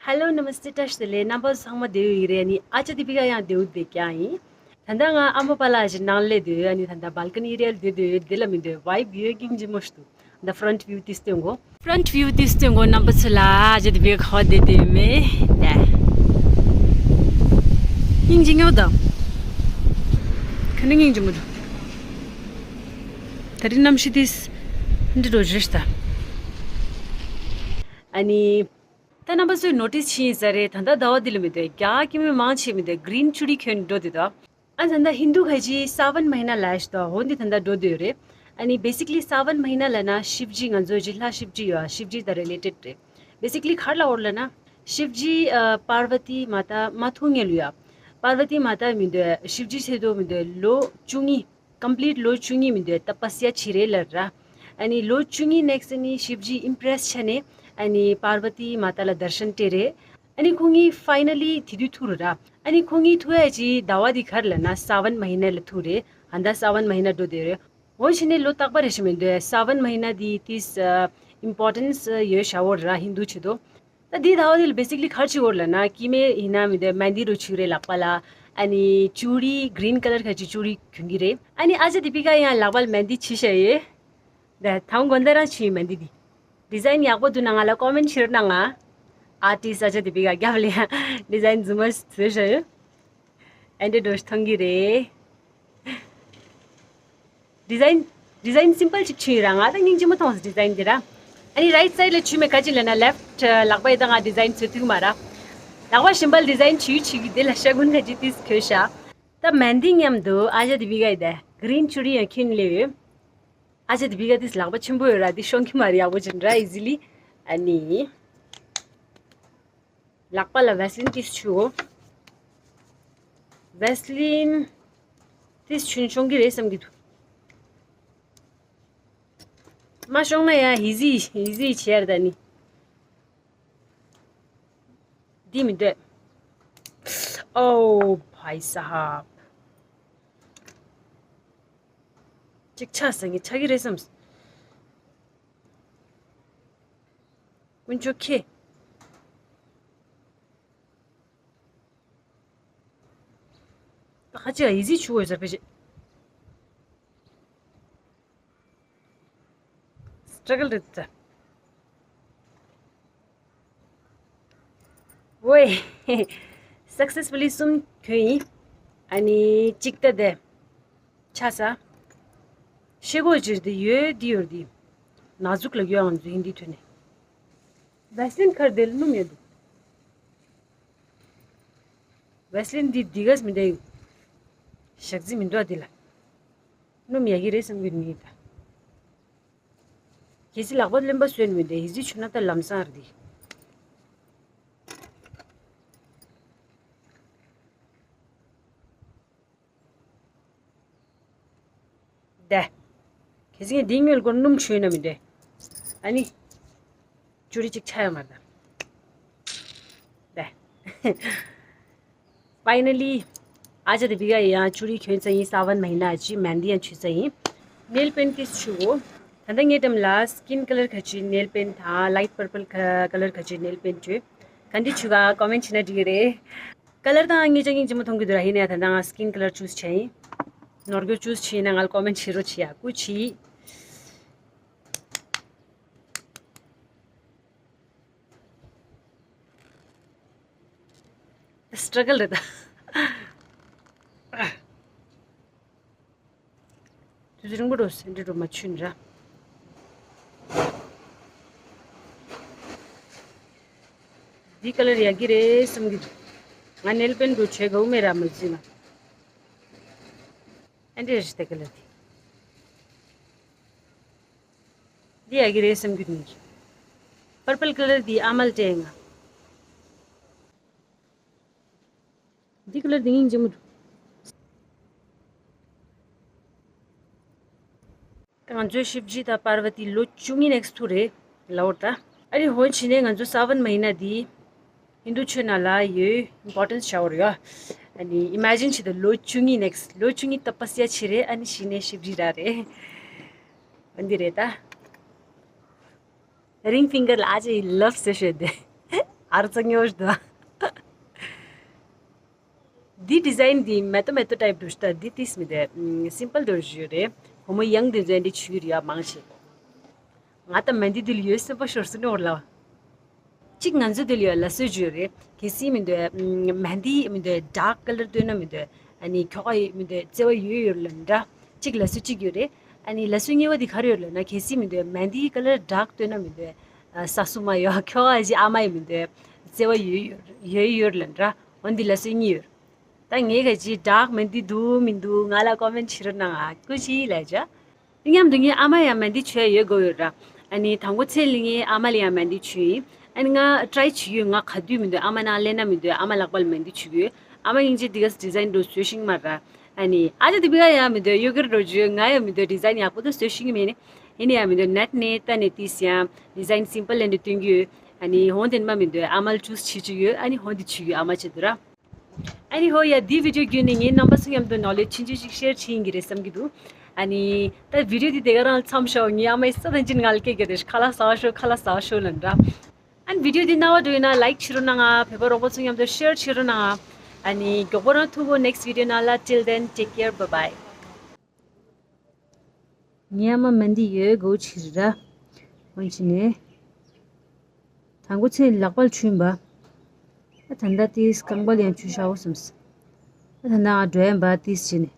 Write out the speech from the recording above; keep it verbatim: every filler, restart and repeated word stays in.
Hello, Namaste, བཀྲ་ཤིས་བདེ་ལེགས། རྣམ་པ་ཚང་མ་བདེ་པོ་ཡོད་ཀྱི་རེད། ཨ་ནི་ཨ་ཅག་དི་པི་ཀ་ཡང་བདེ་པོ་བསྡད་ཀྱི་ཡིན། ད་ལྟ་ང་ཨ་མ་པཱ་ལགས་ཀྱི་ནང་སླེབས་བསྡད་ཡོད། ཨ་ནི་ད་ལྟ་balcony area ལ་བསྡད་བསྡད་ཡོད། དེ་ལ་མི་འདོད་vibe ཡོད་ཀྱི་འཇིགས་མོ་ཞིག་འདུག་ད་front view དེ་སྟོན་གོ། Front view དེ་སྟོན་གོ། རྣམ་པ་ཚོ་ལ་ཨ་ཅག་དི་པི་ཀ་ག་པར་བསྡད་བསྡད་ཡོད་མེད་ད། སྙིང་རྗེ་ཉོ་དང་། ག་ནས་སྙིང་རྗེ་མོ་འདུག་ད་རིང་གནམ་གཤིས་དེ་འདི་འགྲོ་རེད་ད། ཨ་ནི། ད་རྣམ་པ་ཚོས་notice བྱས་ཡིན་ས་རེད། ད་ལྟ་ཟླ་བ་འདི་ལ་མི་འདོད་རྒྱ་སྐྱེད་མོས་མང་ཆེ་མི་འདོད་green ཅུ་རི་གྱོན་འགྲོ་འདུག་ད། ཨ་ད་ལྟ་ཧིན་དུ་ཁ་ཅིག་སཱ་ཝན་མ་ཧི་ན་ལབ་ཤག་ད། འོ་འདི་ད་ལྟ་འགྲོ་འདོད་རེད། ཨ་ནི་basically སཱ་ཝན་མ་ཧི་ན་ལབ་ན་ཤིབ་ཇི། ང་ཚོ་ཇི་ལྷ་ཤིབ་ཇི་ཡོད་ཨ། ཤིབ་ཇི་དང་related རེད། Basically ག་རེ་ལབ་ཡོད་ལབ་ན་ཤིབ་ཇི་ཨ་པར་བ་ཏི་མ་ཏཱ་མ་ཐུག་ངེས་ལུ་ཡ། པར་བ་ཏི་མ་ཏཱ་མི་འདོད། ཤིབ་ཇི་ཆེད་དུ་མི་འདོད། ལོ་བཅུ་གཉིས། complete ལོ་བཅུ་གཉིས་མི་འདོད་ཏ་པ་སི་ཡ་བྱེད་རེད་ལབ་ར། ཨ་ནི་ལོ་བཅུ་གཉིས་next ནི་ཤིབ་ཇི་impress ཆ་ནས་ཨ་ནི་པར་བ་ཏི་མ་ཏཱ་ལ་དར་ཤན་སྤྲད་རེད། ཨ་ནི་ཁོང་གཉིས་finally དེ་དུས་ཐུག་རེད་ར། ཨ་ནི་ཁོང་གཉིས་ཐུག་ཡ་ཅིག་ཟླ་བ་འདི་ག་རེ་ལབ་ན་སཱ་ཝན་མ་ཧི་ན་ལ་ཐུག་རེད། ཨ་ད་སཱ་ཝན་མ་ཧི་ན་འགྲོ་བསྡད་རེད། འོ་བྱས་ནས་ལོ་རྟག་པ་རེད་ཤག་མི་འདོད། སཱ་ཝན་མ་ཧི་ན་འདི་ཏིས་importance ཡོད་ཤག་འོ་ར་ཧིན་དུ་ཆེད་དུ། ད་འདི་ཟླ་བ་འདི་ལ་basically ག་རེ་བྱེད་ཀྱི་ཡོད་ལབ་ན་སྐྱེ་དམན་ཡིན་ན་མི་འདོད་མན་དི་རུ་བྱུག་རེད་ལག་པ་ལ། ཨ་ནི་ཅུ་རི་green colour ཁ་ཅིག་ཅུ་རི་གྱོན་གྱི་རེད། ཨ་ནི་ཨ་ཅག་དི་པི་ཀ་ཡང་ལག་པ་ལ་མན་དི་བྱུགས་བཞག་ཡོད། ད་དང་པོ་དགོང་དག་རང་བྱུགས་ཡིན་མན་དི་འདི། design ཡག་པོ་འདུག་ན་ང་ལ་comment བྱེད་རོགས་གནང་ང་། artist ཨ་ཅག་དི་པི་ཀ་རྒྱབ་ལ་ཡང་design རྫུན་མ་བཟོས་བཞག་ཡོད། ཨེ་འདྲ་འགྲོ་མཐོང་གི་རེད། design design simple ཅིག་བྱུགས་ཡོད་ར། ང་ད་སྙིང་རྗེ་མོ་མཐོང་སོང་design འདི་ར། ཨ་ནི་right side ལ་བྱུགས་མེད་ག་ཅི་ལབ་ན་left ལག་པ་ཡི་ད་ང་design བཟོ་ཐུབ་མ་ར། ལག་པ་གཞན་པ་ལ་design བྱུགས་བྱུགས་ཀྱི་དེ་ལ་ཤ་འཁོན་ག་ཅི་ཏིས་གྱོན་ཤག་ད་མན་དི་མཉམ་དུ་ཨ་ཅག་དི་པི་ཀ་ཡི་ད་green ཅུ་རི་ཡང་གྱོན་སླེབས་ཡོད། ཨ་ཅག་དི་པི་ཀ་ཏིས་ལག་པ་ཆེན་པོ་ཡོད་ར། འདི་ཤོང་གི་མ་རེད་ཡག་པོ་ཅིག་འདྲ་easily། ཨ་ནི། ལག་པ་ལ་Vaseline ཏིས་བྱུགས། Vaseline ཏིས་བྱུགས་ཤོང་གི་རེད་བསམ་གྱི་འདུག་མ་ཤོང་ན་ཡང་easy easy བྱས་ར་ད་ནི། འདི་མི་འདོད། ཨོ་བྷའི་སཱཧབ། ཅིག་ཆགས་ས་ངས་ཆགས་ཀྱི་རེད་བསམ། དཀོན་མཆོག་ཁྱེད། ད་ཁ་ཅིག་ལ་easy བྱུག་འོས་ཟེར་ཕེ་ཅེ། struggle རེད་ད། ཝེ། successfully གསུམ་གྱོན་ཡིན། ཨ་ནི་གཅིག་ལྟ་དེ། ཆ་ས། ཤེལ་སྒོ་སྦྱར་དེ་ཡོད་དེ་ཡོད་དེ། ན་ཟུག་ལ་ཡོད་ང་ཚོ་ཧིན་དི་ཐོན་ནས། Vaseline ཁར་དེ་ལ་སྣུམ་ཡོད་འདུག Vaseline འདི་འདི་གས་མི་འདྲ་ཡོད། ཞག་རྩི་མི་འདུག་འདི་ལ། སྣུམ་ཡག་གི་རེད་བསམ་གྱི་མི་ཡོད་ད། གལ་སྲིད་ལག་པ་རློན་པ་བཟོས་ནས་མི་འདུག easy བྱུག་ན་ད་ལམ་སང་རེད་འདི། ད། གལ་སྲིད་ངས་འདི་ཉོས་ལ་སྒོར་སྣུམ་བྱུགས་ན་མི་འདྲ། ཨ་ནི། ཅུ་རི་གཅིག་ཆགས་ཡོད་མ་རེད་ད། ད། finally ཨ་ཅག་དི་པི་ཀ་ཡང་ཅུ་རི་གྱོན་ཚར་ཡིན། སཱ་ཝན་མ་ཧི་ན་ཅིག་མན་དི་ཡང་བྱུགས་ཚར་ཡིན། nail paint ཏིས་བྱུག་གོ། ད་ལྟ་ངའི་འགྲམ་ལ་skin colour ཁ་ཅིག་nail paint དང་light purple colour ཁ་ཅིག་nail paint བྱུག་ག་འདི་བྱུག་ག་comment བྱས་ན་འགྲིག་གི་རེད། colour དང་ངེད་ཅག་སྙིང་རྗེ་མོ་མཐོང་གི་འདུག་ར། ཡིན་ནའི་ད་ལྟ་ང་skin colour choose བྱས་ཡིན། ནོར་གྱོ་choose བྱས་ཡིན་ན་ང་ལ་comment བྱེད་རོགས་བྱེད་ཡ། སྐུ་མཁྱེན། struggle རེད་ད། དུས་ཚོད་རིང་པོ་འགྲོ་སེ་འདྲ་འགྲོ་མ་ཆུན་ར། འདི་colour ཡག་གི་རེད་བསམ་གྱི་འདུག་ང་nail paint འགྲོ་བྱེད་དགའ་བོ་མེད་ར་མ་བརྩིས་ན། ཨ་འདྲ་རེད་ད་colour འདི། འདི་ཡག་གི་རེད་བསམ་གྱི་འདུག purple colour འདི་ཨ་མ་ལ་སྤྲད་ང་། འདི་colour འདི་སྙིང་རྗེ་མོ་འདུག་ད་ང་ཚོའི་ཤིབ་ཇི་དང་པར་བ་ཏི་ལོ་བཅུ་གཉིས་next ཐུག་རེད་ལབ་པ་རེད་ད། ཨ་རི་འོ་བྱས་ནས་ང་ཚོ་སཱ་ཝན་མ་ཧི་ན་འདི་ཧིན་དུ་ཆོས་ནང་ལ་ཡོད་importance བྱ་བ་རེད་ཡ། ཨ་ནི་imagine བྱེད་དུ་ལོ་བཅུ་གཉིས་next ལོ་བཅུ་གཉིས་ཏ་པ་སི་ཡ་བྱེད་རེད། ཨ་ནི་གཞི་ནས་ཤིབ་ཇི་རག་རེད། འོ་འདི་རེད་ད། ring finger ལ་ཨ་ཅེ་love ཟེར་ཤོད་དེ། ཨར་ཙ་ཉོ་ཞུ་དོ། འདི་ཌི་ཛའིན་འདི་མེ་ཏོ་མེ་ཏོ་ཊའིབ་འདུག་ཤི་ད། འདི་ཏིས་མི་འདུག་སིམ་པལ་འདུག་ཞུ་རེད། ཧོ་མོ་ཡང་འདི་ཛའིན་འདི་ཆུ་རེད་ཡ་མང་ཆེ། ང་ད་མེན་དི་འདི་ལ་ཡོད་སེམས་པ་ཤོར་སོང་ནོར་ལ། གཅིག་ང་ཚོ་འདི་ལ་ཡོད་ལ་སོ་ཞུ་རེད། གལ་སྲིད་མི་འདུག་མེན་དི་མི་འདུག་ཌརྐ་ཀ་ལར་སྟོན་ན་མི་འདུག་ཨ་ནི་ཁྱོ་ག་ཡི་མི་འདུག་བརྩེ་བ་ཡོད་ཡོད་ལ་འདྲ། གཅིག་ལ་སོ་གཅིག་ཡོད་རེད། ཨ་ནི་ལ་སོ་གཉིས་པ་འདི་ག་རེ་ཡོད་ལ་ན། གལ་སྲིད་མི་འདུག་མེན་དི་ཀ་ལར་ཌརྐ་སྟོན་ན་མི་འདུག་ས་སུ་མ་ཡོད་ཁྱོ་ག་ཞིག་ཨ་མ་ཡི་མི་འདུག་བརྩེ་བ་ཡོད་ཡོད་ཡོད་ཡོད་ལ་འདྲ། འོན་ཏེ་ལ་སོ་གཉིས་ཡོད། ད་ངས་ག་ཅི་ཌརྐ་མེན་དི་འདུག་མི་འདུག་ང་ལ་ཀོ་མེན་ཊི་བྱེད་རོགས་གནང་ཨ། སྐུ་མཁྱེན་ལབ་བྱ། མཉམ་དུ་ངའི་ཨ་མ་ཡང་མེན་དི་བྱས་ཡོད་དགོས་ཡོད་ར། ཨ་ནི་དང་པོ་ཚེ་ལི་ངའི་ཨ་མ་ལ་ཡང་མེན་དི་བྱས་ཡིན། ཨ་ནི་ང་ཊི་རའི་བྱེད་ཀྱི་ཡོད། ང་ག་དུས་མི་འདུག་ཨ་མ་ནང་ལེན་ན་མི་འདུག་ཨ་མ་ལག་པ་ལ་མེན་དི་བྱེད་ཀྱི་ཡོད། ཨ་མ་སྙིང་རྗེ་འདི་ག་ཌི་ཛའིན་འགྲོ་བཟོས་ཤིང་མ་ར། ཨ་ནི་ཨ་ཅག་དེ་བི་ག་ཡང་མི་འདུག་ཡོ་གར་འགྲོ་རྒྱུ་ང་ཡང་མི་འདུག་ཌི་ཛའིན་ཡག་པོ་ད་བཟོས་ཤིང་མེད་ནི། ཡིན་ནི་ཡང་མི་འདུག་ནེཊ་ནས་ལྟ་ནས་ཏིས་ཡང་ཌི་ཛའིན་སིམ་པལ་ལེན་དུ་སྟོན་གྱི་ཡོད། ཨ་ནི་ཧོང་དེ་མ་མི་འདུག་ཨ་མ་ལ་ཅུས་བྱེད་ཀྱི་ཡོད། ཨ་ནི་ཧོང་དེ་བྱེད་ཀྱི་ཡོད་ཨ་མ་བྱེད་དུ་ར། ཨ་ནི་ཧོ་ཡ་འདི་བི་ཌི་ཡོ་བརྒྱུད་ནས་ངའི་རྣམ་པ་ཚོ་མཉམ་དུ་ནོ་ལེ་ཇི་ཆུང་ཆུང་ཞིག་ཤེར་བྱེད་ཡིན་གྱི་རེད་བསམ་གྱི་འདུག་ཨ་ནི་ད་བི་ཌི་ཡོ་འདི་དེ་ག་རང་མཚམས་ཞོག་ངའི་ཨ་མའི་ས་དང་ཅི་ནང་ལ་སྐད་རྒྱག་དེ་ཁ་ལག་ཟ་བ་ཤོག་ཁ་ལག་ཟ་བ་ཤོག་ལབ་འདྲ། ཨ་ནི་བི་ཌི་ཡོ་འདི་རྣ་བ་འགྲོ་ཡིན་ན་ལའིཀ་བྱེད་རོགས་གནང་ང་། བོད་པ་རོགས་པ་ཚོ་མཉམ་དུ་ཤེར་བྱེད་རོགས་གནང་ང་། ཨ་ནི་མགྱོགས་པོ་རང་ཐུག་གོ་ནེགསི་བི་ཌི་ཡོ་ནང་ལ། Till then, take care, bye bye. ངའི་ཨ་མ་མེན་དི་ཡོད་དགོས་ཕྱིར་ར། འོན་ཅི་ནས། དང་པོ་ཚེ་ལག་པར་ཆུན་པ། ཨ་ད་ལྟ་ཏིས་རྐང་པ་ལ་ཡང་ཆུ་ཤ་བོ་སོམས། ཨ་ད་ལྟ་ང་འགྲོ་ཡན་པ་ཏིས་བྱས་ནས།